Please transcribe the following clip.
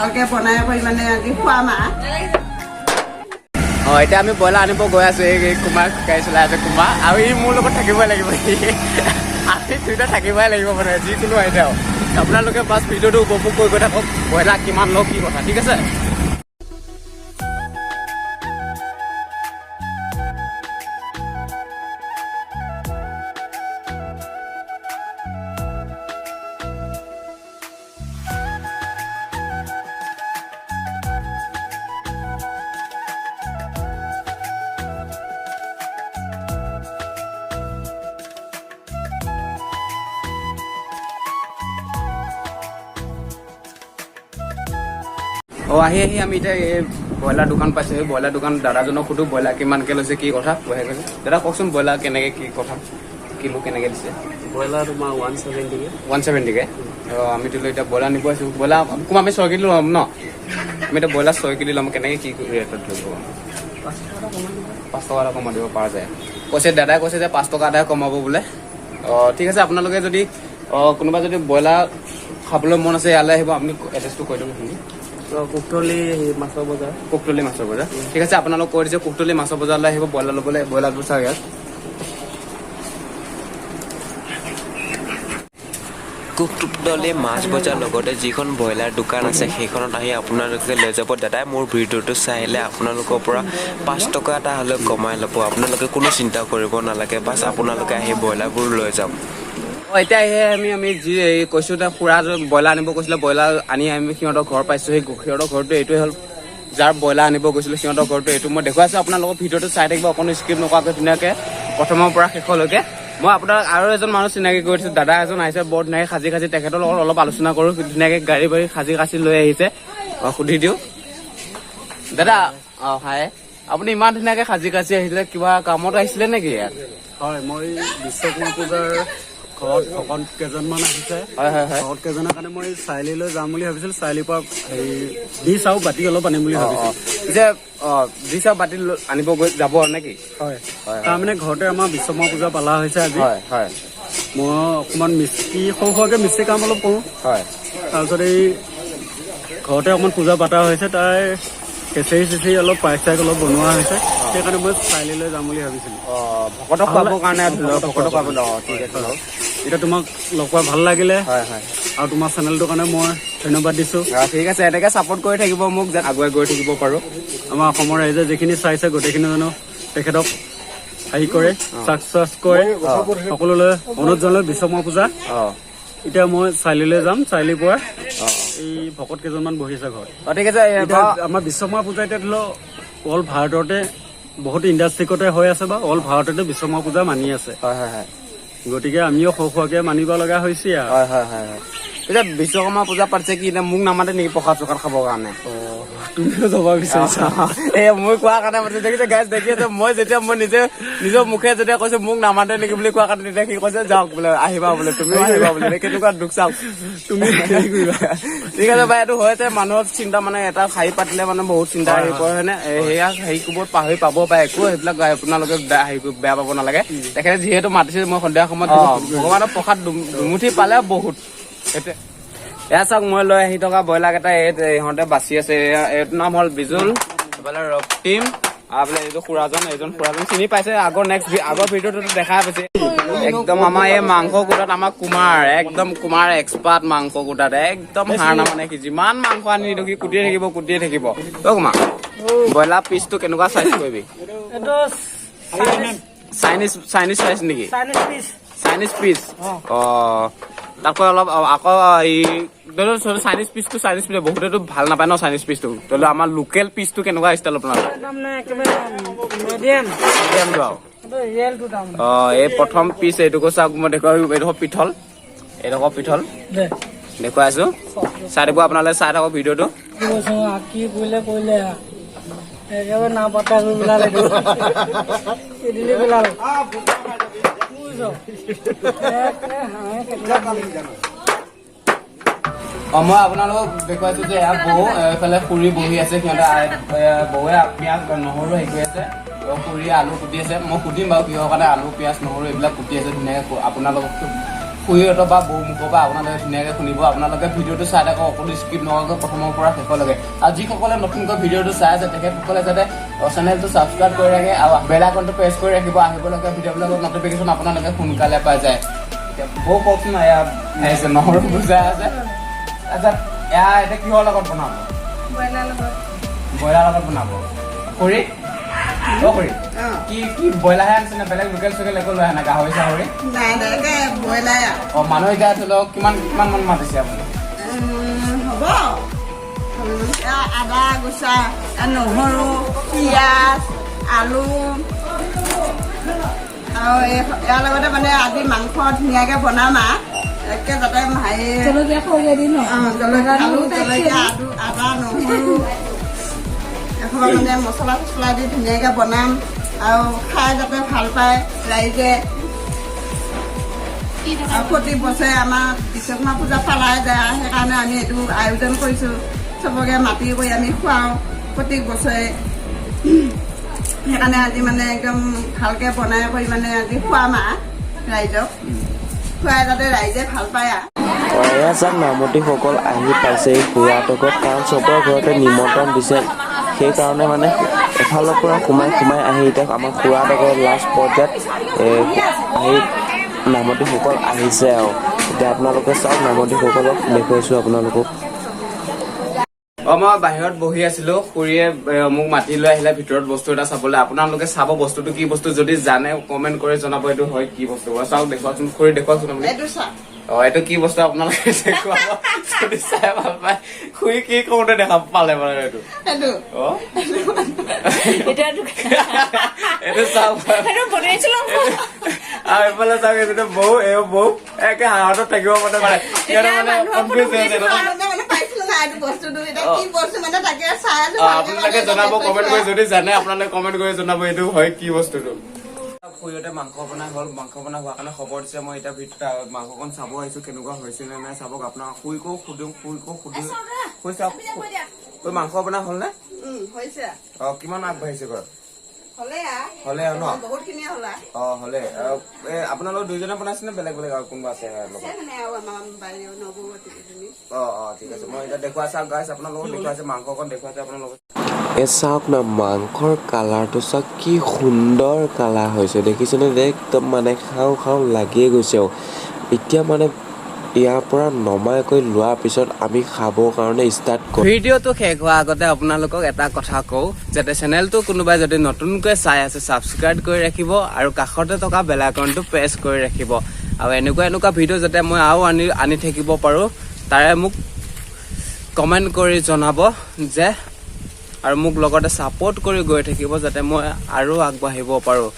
ভালকে বনাই কৰি মানে আজি খুৱাম আৰু। অঁ, এতিয়া আমি ব্ৰইলাৰ আনিব গৈ আছো। এই কুমাৰ গাড়ী চলাই আছে, কুমাৰ আৰু ই মোৰ লগত থাকিবই লাগিব। আমি দুয়োটা থাকিবই লাগিব, মানে যিকোনো আহি আৰু আপোনালোকে বাছ ভিডিঅ'টো উপভোগ কৰি গৈ থাকক, ব্ৰইলাৰ কিমান লওক, কি কথা, ঠিক আছে। অঁ, আহি আহি আমি এতিয়া এই ব্ৰইলাৰ দোকান পাইছোঁ। এই ব্ৰইলাৰ দোকান দাদাজনক সোধোঁ ব্ৰইলাৰ কিমানকৈ লৈছে, কি কথা। বহাই কৈছে, দাদা কওকচোন, ব্ৰইলাৰ কেনেকৈ, কি কথা, কিলো কেনেকৈ দিছে? ব্ৰইলাৰ তোমাৰ 170কে। 170কে। অঁ, আমি ধৰি লওক এতিয়া ব্ৰইলাৰ নিব আহিছোঁ। ব্ৰইলাৰ কুম আমি 6 কিলো ল'ম ন? আমি এতিয়া ব্ৰইলাৰ 6 কিলো ল'ম, কেনেকৈ কি ৰেটত ধৰিব? 5 টকা এটা কমাই দিব পৰা যায় কৈছে। দাদাই কৈছে যে 5 টকা এটা কমাব বোলে। অঁ, ঠিক আছে। আপোনালোকে যদি কোনোবা যদি ব্ৰইলাৰ খাবলৈ মন আছে, ইয়ালৈ আহিব। আপুনি এড্ৰেছটো কৈ দিয়ক শুনি। কুকটলি মাছৰ বজাৰ। কুকটলি মাছৰ বজাৰ, ঠিক আছে। আপোনালোক কৈ দিছে, কুকটলি মাছৰ বজাৰলৈ আহিব ব্ৰইলাৰ ল'বলৈ। ব্ৰইলাৰবোৰ চাওক ইয়াত। কুকটলি মাছ বজাৰ লগতে যিখন ব্ৰইলাৰ দোকান আছে, সেইখনত আহি আপোনালোকে লৈ যাব। দাদাই মোৰ ভিডিঅ'টো চাই আহিলে আপোনালোকৰ পৰা 5 টকা এটা হ'লেও কমাই ল'ব। আপোনালোকে কোনো চিন্তা কৰিব নালাগে, বাছ আপোনালোকে আহি ব্ৰইলাৰবোৰ লৈ যাওক। অঁ, এতিয়া সেই আমি যি এই কৈছোঁ, এতিয়া খুৰা ব্ৰইলাৰ আনিব কৈছিলে, ব্ৰইলাৰ আনি আমি সিহঁতৰ ঘৰ পাইছোঁ। সেই সিহঁতৰ ঘৰটো এইটোৱে হ'ল, যাৰ ব্ৰইলাৰ আনিব গৈছিলোঁ সিহঁতৰ ঘৰটো এইটো। মই দেখুৱাইছোঁ আপোনালোকক, ভিডিঅ'টো চাই থাকিব অকণো স্কিপ নকৰাকৈ ধুনীয়াকৈ প্ৰথমৰ পৰা শেষলৈকে। মই আপোনাক আৰু এজন মানুহ চিনাকি কৰি দিছোঁ। দাদা এজন আহিছে বৰ ধুনীয়াকৈ সাজি সাজি, তেখেতৰ লগত অলপ আলোচনা কৰোঁ। ধুনীয়াকৈ গাড়ী বাৰী সাজি কাচি লৈ আহিছে। অঁ, সুধি দিওঁ। দাদা, অঁ, হাই, আপুনি ইমান ধুনীয়াকৈ সাজি কাচি আহিছিলে, কিবা কামত আহিছিলে নেকি ইয়াত? হয়, মই বিশ্বকৰ্মা পূজাৰ ঘৰত ভকত কেইজনমান আহিছে। হয় হয় হয় ভকত কেইজনৰ কাৰণে মই চাৰিআলিলৈ যাম বুলি ভাবিছিলো। চাৰিআলিৰ পৰা হেৰি ডিছ আৰু বাতি অলপ আনিম বুলি ভাবিছিলো। পিছে ডিছ আৰু বাতি আনিব গৈ যাব নেকি? হয়। হয়। তাৰমানে ঘৰতে আমাৰ বিশ্বকৰ্মা পূজা পালা হৈছে আজি। হয় হয় মই অকণমান মিস্ত্ৰী, সৰু সুৰাকৈ মিস্ত্ৰী কাম অলপ কৰোঁ। তাৰপিছত এই ঘৰতে অকণমান পূজা পাতা হৈছে, তাৰ কেচেৰি চেচেৰি অলপ, পায়স চায়স অলপ বনোৱা হৈছে। সেইকাৰণে মই চাৰিআলিলৈ যাম বুলি ভাবিছিলো। অঁ, ভকতক খুৱাবৰ কাৰণে ধৰি লওক, ভকতক খুৱাব। অঁ, ঠিক আছে বাৰু। এতিয়া তোমাক লগ পোৱা ভাল লাগিলে। হয় হয় আৰু তোমাৰ চেনেলটোৰ কাৰণে মই ধন্যবাদ দিছোঁ। অঁ, ঠিক আছে, এনেকে ছাপোৰ্ট কৰি থাকিব মোক, যেন আগুৱাই গৈ থাকিব পাৰোঁ। আমাৰ অসমৰ ৰাইজে যিখিনি চাইছে, গোটেইখিনি জানো তেখেতক হেৰি কৰে, ছাকচেছ কৰে। সকলোলৈ অনুৰোধ জনালোঁ বিশ্বকৰ্মা পূজা। এতিয়া মই চাৰিআলিলৈ যাম। চাৰিআলিৰ পৰা এই ভকত কেইজনমান বহিছে ঘৰত। অঁ, ঠিক আছে। এতিয়া আমাৰ বিশ্বকৰ্মা পূজা এতিয়া ধৰি লওক অল ভাৰততে বহুত ইণ্ডাষ্ট্ৰিকতে হৈ আছে বা অল ভাৰততে বিশ্বকৰ্মা পূজা মানি আছে। হয় হয় হয় গতিকে আমিও সৰু সুৰাকে মানিব লগা হৈছে আৰু। হয় হয় হয় হয় এতিয়া বিশ্বকৰ্মা পূজা পাতিছে কি, এতিয়া মোক নামাতে নেকি প্ৰসাদ চসাদ খাবৰ কাৰণে? তুমিও যাব বিচাৰিছা? এ মই কোৱা কাৰণে মাতিছে। দেখিছে গাইজ, দেখি আছে, মই যেতিয়া মই নিজে নিজৰ মুখে যেতিয়া কৈছো মোক নামাতে নেকি বুলি কোৱা কাৰণে, তেতিয়া সি কৈছে যাওক বোলে, আহিবা বোলে, তুমিও আহিবা বোলে। কেনেকুৱা দুখ চাওক। তুমি হেৰি কৰিবা। ঠিক আছে ভাই, এইটো হৈছে মানুহৰ চিন্তা, মানে এটা শাৰী পাতিলে মানে বহুত চিন্তা আহি পৰে, হয়নে? সেয়া হেৰি কোবত পাহৰি পাব পাৰে, একো সেইবিলাক আপোনালোকে হেৰি বেয়া পাব নালাগে। তেখেতে যিহেতু মাতিছে, মই সন্ধিয়া সময়ত ভগৱানৰ প্ৰসাদ দুমুঠি পালে বহুত। সেইটোৱে। এয়া চাওক, মই লৈ আহি থকা ব্ৰইলাৰ কেইটা এই ইহঁতে বাচি আছে। এইটোৰ নাম হ'ল বিজুল, এইফালে ৰক্তিম আৰু এইফালে এইটো খুৰাজন। এইজন খুৰাজন চিনি পাইছে, আগৰ নেক্সট আগৰ ভিডিঅ'টোত দেখা পাইছে। একদম আমাৰ এই মাংস কুটাত আমাৰ কুমাৰ, একদম কুমাৰ এক্সপাৰ্ট মাংস কুটাত, একদম হাৰ নামানে সি। যিমান মাংস আনি নিদিওঁ, সি কুটিয়ে থাকিব, কুটিয়ে থাকিব। অ কুমাৰ, ব্ৰইলাৰ পিচটো কেনেকুৱা চাইজ কৰিবি? এইটো চাইনিজ চাইজ নেকি? Chinese piece. চাইনিজ পিচ, অ। তাতকৈ অলপ আকৌ এই ধৰি লওক চাইনিজ পিচটো, চাইনিজ পিচ বহুতেতো ভাল নাপায় ন চাইনিজ পিচটো। ধৰি লওক আমাৰ লোকেল পিচটো কেনেকুৱা ষ্টাইল আপোনাৰ? তাৰমানে একেবাৰে মিডিয়াম। মিডিয়ামটো আৰু। এইটো ৰিয়েলটো তাৰমানে। অ, এই প্ৰথম পিচ এইটোকো চাওক, মই দেখুৱাই, এইডোখৰ পিঠল, এইডোখৰ পিঠল। দে। দেখুৱাই আছো, চাই থাকিব আপোনালোকে, চাই থাকক ভিডিঅ'টো। কি কৈছো, কি কৰিলে কৰিলে, একেবাৰে না পাতা কৰি পেলালে, ইডলি পেলালে, বুজিছ? একে হাঁহে কেনেকুৱা। অ, মই আপোনালোকক দেখুৱাইছো যে এয়া বৌ, এইফালে খুৰী বহি আছে। সিহঁতে বৌৱে পিঁয়াজ নহৰু হেৰি কৰি আছে, খুৰীয়ে আলু কুটি আছে। মই সুধিম বাৰু কিহৰ কাৰণে আলু, পিঁয়াজ, নহৰু এইবিলাক কুটি আছে ধুনীয়াকে। আপোনালোকক খুৰীহঁতৰ বা বৌ মুখৰ পৰা আপোনালোকে ধুনীয়াকৈ শুনিব। আপোনালোকে ভিডিঅ'টো চাই থাকক অকলো স্কিপ নকৰাকৈ প্ৰথমৰ পৰা শেষলৈকে। আৰু যিসকলে নতুনকৈ ভিডিঅ'টো চাই আছে, তেখেতসকলে যাতে চেনেলটো ছাবস্ক্ৰাইব কৰি ৰাখে আৰু বেল আইকনটো প্ৰেছ কৰি ৰাখিব, আহিবলগীয়া ভিডিঅ'বিলাকৰ নটিফিকেশ্যন আপোনালোকে সোনকালে পাই যায়। এতিয়া বৌ কওকচোন, এয়া আহিছে নহৰু বুজাই আছে। আচ্ছা, এয়া এতিয়া কিহৰ লগত বনাব? ব্ৰইলাৰ লগত। ব্ৰইলাৰ লগত বনাব। খুৰী, অ খুৰী, কি কি ব্ৰইলাৰহে আনিছে নে বেলেগ লোকেল চোকেল একো লৈ অহা নাই, গাহৰি চাহৰি? নাই নাই, একে ব্ৰইলাৰ আৰু। অ, মানুহ এতিয়া ধৰি লওক কিমান কিমান মান মাতিছে আপুনি? হ'ব। এয়া আদা গুচা, এয়া নহৰু, পিঁয়াজ, আলু আৰু এই ইয়াৰ লগতে মানে আজি মাংস ধুনীয়াকৈ বনাম আৰু একে যাতে হেৰি জলকীয়া সৰিয়হ দি ন। জলকীয়া, আলু, জলকীয়া, আলু, আদা, নহৰু এসোপা মানে মছলা চছলা দি ধুনীয়াকৈ বনাম আৰু খাই যাতে ভাল পায় ৰাইজে। আৰু প্ৰতি বছৰে আমাৰ বিশ্বকৰ্মা পূজা পালাই যায়, সেইকাৰণে আমি এইটো আয়োজন কৰিছোঁ। চবকে মাতি কৰি আমি খুৱাওঁ প্ৰত্যেক বছৰে। সেইকাৰণে আজি মানে একদম ভালকে বনাই কৰি মানে আজি খুৱাম আৰু ৰাইজক, খুৱাই যাতে ৰাইজে ভাল পায় আৰু। এয়া চাওক, নামতীসকল আহি পাইছে এই খুৰাহঁতৰ ঘৰত, কাৰণ চবৰে ঘৰতে নিমন্ত্ৰণ দিছে। সেইকাৰণে মানে এফালৰ পৰা সোমাই সোমাই আহি এতিয়া আমাৰ খুৰাহঁতৰ ঘৰত লাষ্ট পৰ্যায়ত আহি নামতীসকল আহিছে। আৰু এতিয়া আপোনালোকে চাওক, নামতীসকলক দেখুৱাইছোঁ আপোনালোকক। অ, মই বাহিৰত বহি আছিলো, খুৰীয়ে মোক মাতি লৈ আহিলে ভিতৰত বস্তু এটা চাবলৈ। আপোনালোকে চাব বস্তুটো কি বস্তু, যদি জানে কমেণ্ট কৰি জনাব এইটো হয় কি বস্তু বাৰু। চাওক, দেখুৱাচোন খুৰী, দেখুৱাচোন আপুনি। এইটো চা। অ, এইটো কি বস্তু আপোনালোকে দেখুৱাব যদি চাই ভাল পায়। খুৰী কি কৰোঁতে দেখা পালে বাৰু এইটো? এইটো অ। এতিয়া এইটো চাওক। সেইটো বনাইছিলো। আৰু এইফালে চাওক, এইটো বৌ, এই বৌ একে হাঁহত থাকিব মানে পাৰে, সিহঁতে মানে কনফিউজ হৈ আছে। মানে পাইছিলো না এইটো বস্তুটো, এতিয়া কি বস্তু মানে তাকে চাই আছো। অ, আপোনালোকে জনাব কমেণ্ট কৰি, যদি জানে আপোনালোকে কমেণ্ট কৰি জনাব এইটো হয় কি বস্তুটো। খুৰীহঁতে মাংস বনাই হ'ল। মাংস বনাই হোৱাৰ কাৰণে খবৰ দিছে। মই এতিয়া ভিতৰত মাংসকণ চাব আহিছো কেনেকুৱা হৈছে নে নাই। চাবক, আপোনাৰ খুৰীকো সুধো, খুৰীকো সুধো। খুৰী, চাওক, খুৰী, মাংস বনাই হ'ল নে? হৈছে। অ, কিমান আগবাঢ়িছে ঘৰত? হ'লে। হ'লে আৰু ন? বহুত খিনিয়ে হ'লা। অ, হ'লে। আপোনালোক দুইজনে বনাইছে নে বেলেগ বেলেগ আৰু কোনোবা আছে লগত? আছে মানে আৰু আমাৰ বাৰীৰ নবৌ এজনী। অ, ঠিক আছে। মই এতিয়া দেখুৱাই চাওক গাইছ, আপোনালোকক দেখুৱাইছে, মাংসকণ দেখুৱাইছে আপোনালোকক। এই চাওক না, মাংসৰ কালাৰটো চাওক, কি সুন্দৰ কালাৰ হৈছে দেখিছেনে? একদম মানে খাওঁ খাওঁ লাগিয়ে গৈছে। আৰু এতিয়া মানে ইয়াৰ পৰা নমাই কৰি লোৱাৰ পিছত আমি খাবৰ কাৰণে ষ্টাৰ্ট কৰিম। ভিডিঅ'টো শেষ হোৱাৰ আগতে আপোনালোকক এটা কথা কওঁ, যাতে চেনেলটো কোনোবাই যদি নতুনকৈ চাই আছে ছাবস্ক্ৰাইব কৰি ৰাখিব আৰু কাষতে থকা বেল আইকনটো প্ৰেছ কৰি ৰাখিব। আৰু এনেকুৱা এনেকুৱা ভিডিঅ' যাতে মই আৰু আনি আনি থাকিব পাৰোঁ, তাৰে মোক কমেণ্ট কৰি জনাব যে, আৰু মোক লগতে ছাপোৰ্ট কৰি গৈ থাকিব যাতে মই আৰু আগবাঢ়িব পাৰোঁ।